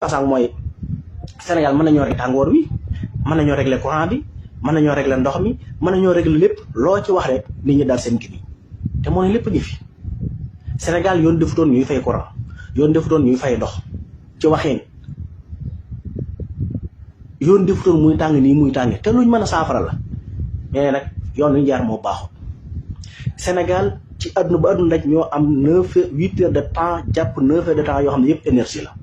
sax mooy Sénégal mën nañoo régler tàngoor wi mën nañoo régler courant bi mën nañoo régler ndox mi mën nañoo régler lépp loo ci wax rek nit ñi daal seen kii te moo ne lépp ngi fi Sénégal yoon defutoon ñuy fay courant yoon defutoon ñuy fay ndox ci waxin yoon defutoon muy tàng nii muy tàng te luñ mën a saafara la mais nag yoon wi jaar moo baaxul Sénégal ci àdduna ba àdduna daj ñoo am 8 heures de temps jàpp 9 heures de temps yoo xam ne yëpp énergie la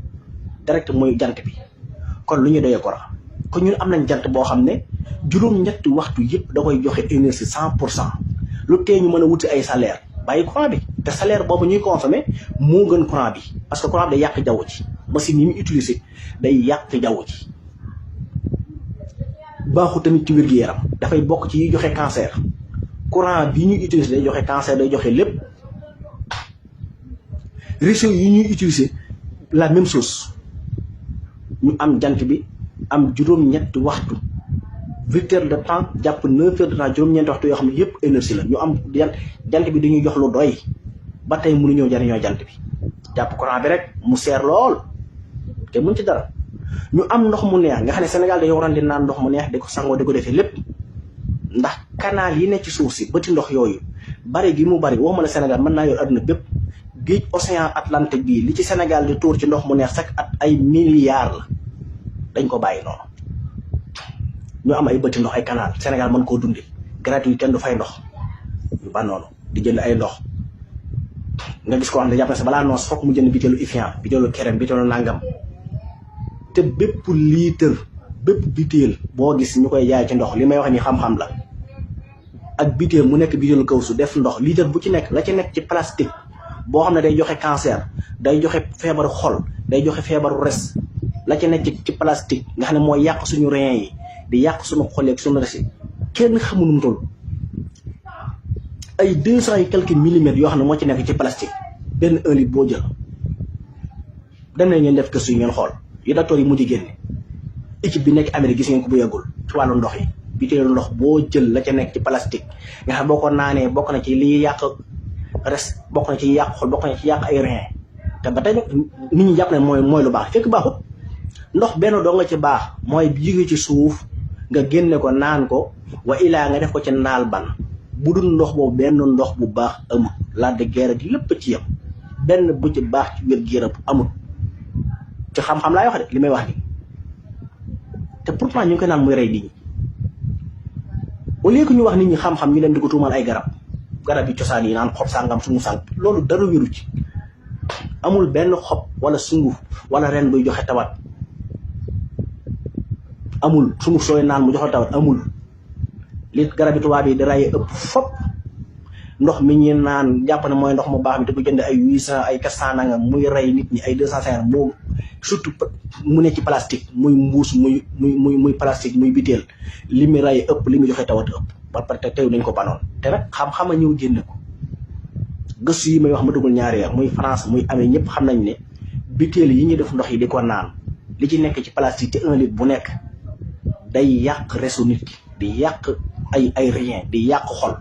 direct mooy jant bi kon lu ñu doyee courant kon ñun am nañ jant boo xam ne juróom-ñetti waxtu yëpp da koy joxe énergie 100% lu tee ñu mën a wuti ay salaire bàyyi courant bi te salaire boobu ñuy consommer moo gën courant bi parce que courant bi day yàq jaww ji machine yi mu utiliser day yàq jaww ji baaxu tamit ci wér-gu-yaram dafay bokk ci yi joxe cancer courant bi ñuy utiliser day joxe cancer day joxe lépp réseau yi ñuy utiliser la même chose ñu am jant bi am juróom-ñetti waxtu 8 heures de temps jàpp 9 heures de temps juróom-ñeenti waxtu yoo xam ne yëpp énergie la ñu am jant bi dañuy jox lu doy ba tey mënuñoo jariñoo jant bi jàpp courant bi rek mu seer lool te mun ci dara ñu am ndox mu neex nga xam ne Sénégal dañoo waroon di naan ndox mu neex di ko sangoo di ko defee lépp ndax canal yi nekk ci suuf si bëti ndox yooyu bari gi mu bari waxuma la Sénégal mën naa yor adduna bépp géej océan Atlantique bii li ci Sénégal di tuur ci ndox mu neex sax at ay milliards la dañ ko bàyyi noonu ñu am ay bëti ndox ay canal Sénégal mën koo dundi gratuit kenn du fay ndox ñu ba noonu di jënd ay ndox nga gis ko xam ne jàpp na sa balaa noos fokk mu jënd bitéelu Evian bitéelu Kerem bitéelu nangam te bépp litre bépp bitéel boo gis ñu koy jaay ci ndox li may wax ni xam-xam la ak bitéel mu nekk bitéelu kaw su def ndox litre bu ci nekk la ci nekk ci plastique boo xam ne day joxe cancer day joxe feebaru xol day joxe feebaru res la ci nekk ci plastique nga xam ne mooy yàq suñu rein yi di yàq suñu xol ak suñu res yi kenn xamul nu mu toll ay 200 et quelques millimètres yoo xam ne moo ci nekk ci plastique benn 1 litre boo jël dem nañ ngeen def gëstu yi ngeen xool yi docteur yi mujj génne équipe bi nekk Amérique gis ngeen ko bu yeggul ci wàllu ndox yi bitéelu ndox boo jël la ca nekk ci plastique nga xam boo ko naanee bokk na ci liy yàq res bokk na ci yàq xol bokk na ci yàq ay rein te ba tey nit ñi jàpp ne mooy lu baax fekk baaxut ndox benn doo nga ci baax mooy jóge ci suuf nga génne ko naan ko wa ilaa nga def ko ci naal ban bu dul ndox boobu benn ndox bu baax amul la de guerre gi lépp ci yam benn bu ci baax ci wér-gu-yaram amul ci xam-xam laay wax de li may wax ni te pourtant ñu ngi koy naan muy rey nit ñi au lieu que ñu wax nit ñi xam-xam ñu dem di ko tuumal ay garab yi cosaan yi naan xob sàngam sumu sànq loolu dara wéru ci amul benn xob wala sunguf wala ren buy joxe tawat amul sunguf sooy naan mu joxe tawat amul li garab yi tubaab yi di raye ëpp fop ndox mi ñi naan jàpp ne mooy ndox mu baax mi te ko jënd ay 800 ay 400 nanga muy rey nit ñi ay 250 moo surtout mu ne ci plastique muy mbuus muy plastique muy biteel li mu raye ëpp li mu joxe tawat ëpp ba pare te teew nañ ko banoon te nag xam-xama ñëw génne ko gëstu yi may wax ma dugul ñaari ya muy France muy amee ñëpp xam nañ ne biteel yi ñuy def ndox yi di ko naan li ci nekk ci plastique ci 1 litre bu nekk day yàq resu nit ki di yàq ay rein di yàq xol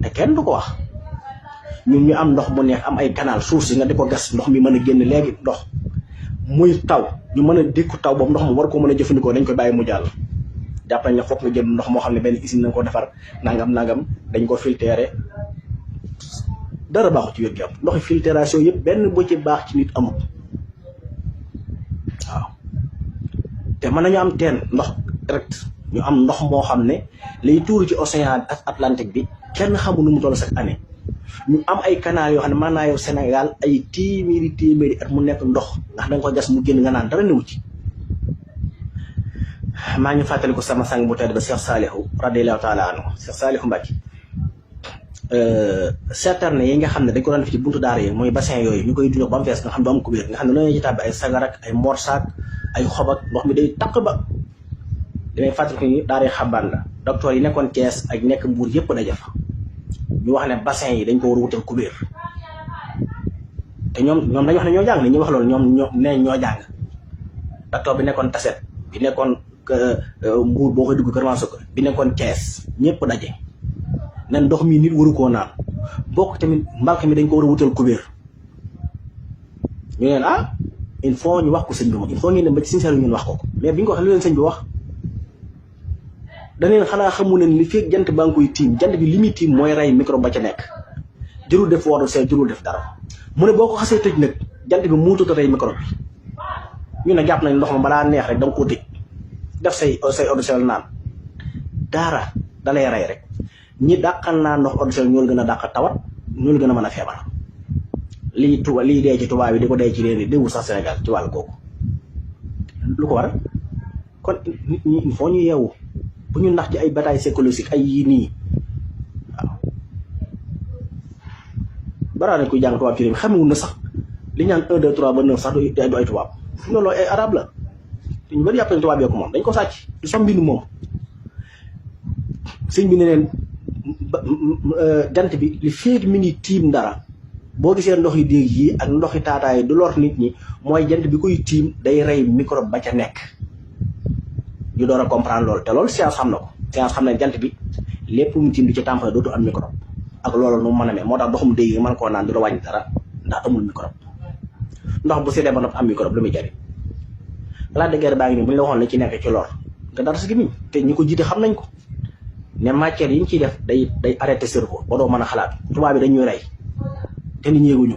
te kenn du ko wax ñun ñu am ndox mu neex am ay canal suuf si nga di ko gas ndox mi mën a génn léegi ndox muy taw ñu mën a dékku taw boobu ndox mu war ko mën a jëfandikoo dañ koy bàyyi mu jàll jàpp nañ ne foog nga jënd ndox moo xam ne benn usine nañ ko defar nangam dañ ko filtré dara baaxu ci wér-gu-yaram ndoxi filtration yëpp benn bu ci baax ci nit amul waaw te mën nañu am teen ndox direct ñu am ndox moo xam ne lay tuuru ci océan Atlantique bi kenn xamul nu mu toll chaque année ñu am ay canal yoo xam ne mën naa yow Sénégal ay téeméeri at mu nekk ndox ndax da nga ko gas mu génn nga naan dara newu ci maa ngi fàttali ko sama sang bu tedd ba Cheikh Salihu radiyallahu taala anhu Cheikh Salihu Mbacke citerne yi nga xam ne dañ ko doon def ci buntu daara yi mooy bassin yooyu ñu koy duñu ba mu fees nga xam ne du am kubéer nga xam ne loolu ci tàbbi ay sagar ak ay morsaak ay xob ak ndox mi day taq ba damay fàttali ko ni daara xabaan la docteur yi nekkoon Thiès ak nekk Mbuur yëpp daje fa ñu wax ne bassin yi dañ ko war a wutal kubéer te ñoom dañu wax ne ñoo jàng ni ñu wax loolu ñoo jàng docteur bi nekkoon Taset bi nekkoon Mbuur boo koy dugg Kër Mansour bi nekkoon Thiès ñëpp daje nen ndox mi nit waru koo naan bokk tamit mbalka mi dañ ko war a wutal kubéer ñu neen il faut ñu wax ko sëñ bi moom il faut ngeen dem ba ci sincère ngeen wax ko mais bi ñu ko waxee lu leen sëñ bi wax daneen xanaa xamu leen li fekk jant baa ngi koy tiim jant bi li muy tiim mooy rey microbe ba ca nekk jërul def woodu see jërul def dara mu ne boo ko xasee tëj nag jant bi muutut a rey microbe bi ñu ne jàpp nañ ndox ma balaa neex rek da nga koo tëj def say eau de Javel naan dara da lay rey rek ñi dàqal naa ndox eau de Javel ñoo la gën a dàq tawat ñoo la gën a mën a feebar lii dee ci tubaab bi di ko dee ci réew yi déwul sax Sénégal ci wàllu googu lu ko waral kon nit ñi il faut ñu yeewu bu ñu nax ci ay bataille psychologique ay yii nii waaw baraa nañ koy jàng tubaab ci réew mi xamewul na sax li ñaan 1 2 3 ba 9 sax du ay tubaab fu ne loolu ay arab la ñu bëri yàpp nañ tubaab yokku moom dañ ko sàcc du sax mbind moom sëñ bi ne leen jant bi li féet mi ngi tiim dara boo gisee ndox yi déeg yi ak ndox yi taataay du lor nit ñi mooy jant bi koy tiim day rey microbe ba ca nekk ñu door a comprendre loolu te loolu science xam na ko science xam ne jant bi lépp mu tiim di ci tàmpale dootu am microbe ak loolu nu mu mën a mel moo tax ndoxum déeg yi mën koo naan du la wàññi dara ndax amul microbe ndox bu seddee ba noppi am microbe lu muy jariñ Lac de Guiers baa ngi nii bu ñu la waxoon li ci nekk ci lor nga dara si gémmiñ te ñi ko jiite xam nañ ko ne matière yi ñu ciy def day arrêté cerveau ba doo mën a xalaat tubaab bi dañuy rey te nit ñi yëguñu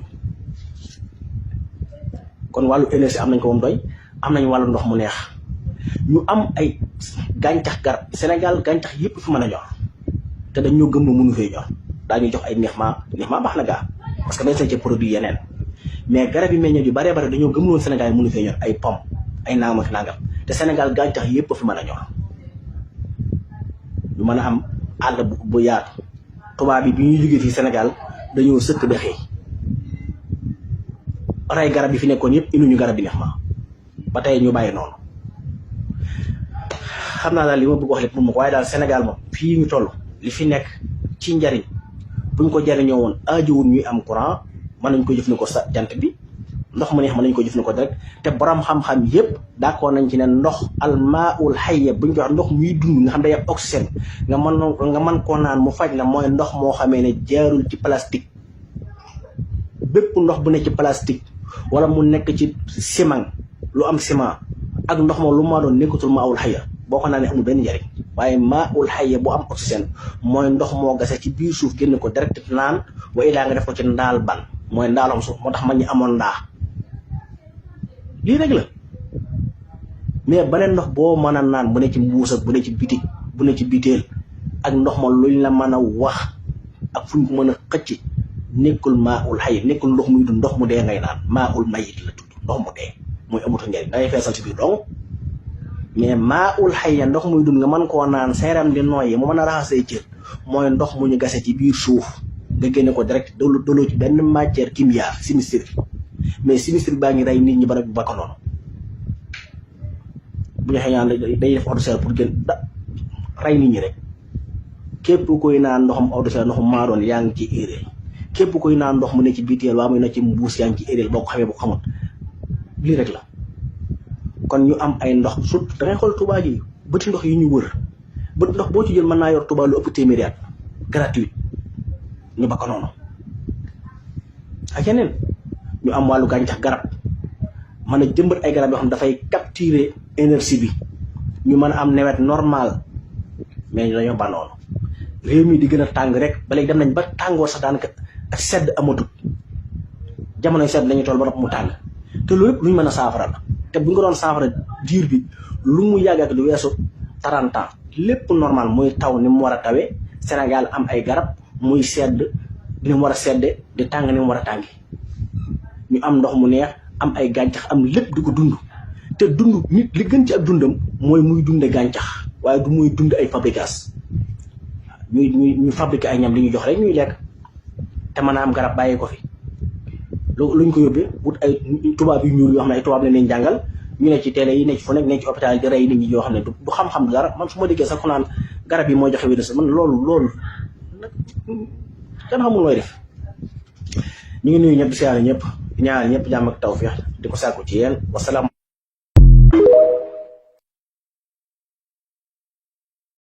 kon wàllu énergie am nañ ko moom doy am nañ wàllu ndox mu neex ñu am ay gàncax garab Sénégal gàncax yëpp fi mën a ñor te dañ ñoo gëm ne mënu fee ñor daañuy jox ay neex ma baax na gaa parce que dañ seen ci produit yeneen mais garab yi meññeet yu baree bare dañoo gëm woon Sénégal yi mënu fee ñor ay pomme ay nangam ak nangam te Sénégal gàncax yëpp fi mën a ñor ñu mën a am àll bu yaatu tubaab bi ñuy jógee fii Sénégal dañoo sëkk ba xëy rey garab yi fi nekkoon yëpp indi ñu garab yi neex ma ba tey ñu bàyyi noonu xam naa daal li ma bëgg wax lépp moom ko waaye daal Sénégal moom fii ñu toll li fi nekk ci njariñ buñ ko jariñoo woon aajowul ñuy am courant mën nañ ko jëfandikoo sa jant bi ndox mu neex mën nañ ko jëfandikoo direct te borom xam-xam yëpp d'accord nañ ci ne ndox almaaul hayya buñ ko wax ndox muy dund nga xam day am oxygène nga mën koo naan mu faj la mooy ndox moo xamee ne jaarul ci plastique bépp ndox bu nekk ci plastique wala mu nekk ci ciment lu am ciment ak ndox moom lu maa doon nekkatul maaul hayya boo ko naanee amul benn njariñ waaye maaul hayya bu am oxygène mooy ndox moo gase ci biir suuf génn ko direct naan wa ilaa nga def ko ci ndaal ban mooy ndaalom suuf moo tax mag ñi amoon ndaa lii rek la mais beneen ndox boo mën a naan bu ne ci mbuus ak bu ne ci bitig bu ne ci biteel ak ndox ma luñ la mën a wax ak fuñ ko mën a xëcc nekkul maaul hayya nekkul ndox muy dund ndox mu dee ngay naan maaul mayit la tudd ndox mu dee mooy amatu njariñ dangay feesal ci biir dong mais maaul hayya ndox muy dund nga mën koo naan seeram di nooyi mu mën a raxasay cër mooy ndox mu ñu gase ci biir suuf nga génne ko direct doloo ci benn matière chimique chimique mais chimique baa ngi rey nit ñi ba ko noonu bu ñu xëyaan day def eau de Javel pour gën rey nit ñi rek képp koy naan ndoxam eau de Javel ndoxum maa doon yaa ngi ci erreur képp koy naan ndox mu ne ci biteel waa muy na ci mbuus yaa ngi ci erreur boo ko xamee boo ko xamul lii rek la kon ñu am ay ndox surtout da ngay xool Touba ji bëti ndox yi ñu wër bët ndox boo ci jël mën naa yor Touba lu ëpp téeméeri at gratuit ñu ba ko noonu ak yeneen ñu am wàllu gàncax garab mën a jëmbat ay garab yoo xam dafay capturer énergie bi ñu mën a am nawet normal mais ñu dañoo ba noonu réew mi di gën a tàng rek ba léegi dem nañ ba tàngoor sax daanaka ak sedd amatut jamonoy sedd lañuy toll ba nopp mu tàng te loolu lépp lu ñu mën a saafara la te bu ñu ko doon saafara diir bi lu mu yàgg ak lu weesu 30 ans lépp normal muy taw ni mu war a tawee Sénégal am ay garab muy sedd ni mu war a sedde di tàng ni mu war a tàngi ñu am ndox mu neex am ay gàncax am lépp di ko dund te dund nit li gën ci ak dundam mooy muy dunde gàncax waaye du muy dund ay fabricage ñu fabriqué ay ñam li ñu jox rek ñuy lekk te mën a am garab bàyyi ko fi luñ ko yóbbee wut ay tubaab yu ñuul yoo xam ne ay tubaab la leen jàngal ñu ne ci télé yi ne ci fu nekk ne ci hôpital yi di rey nit ñi yoo xam ne du xam-xam du dara man su ma déggee sax ku naan garab yi mooy joxe wér man loolu kenn xamul nooy def ñu ngi nuyu ñëpp di siyaare ñëpp di ñaanal ñëpp jàmm ak tawfeex di ko sàkku ci yéen wasalaam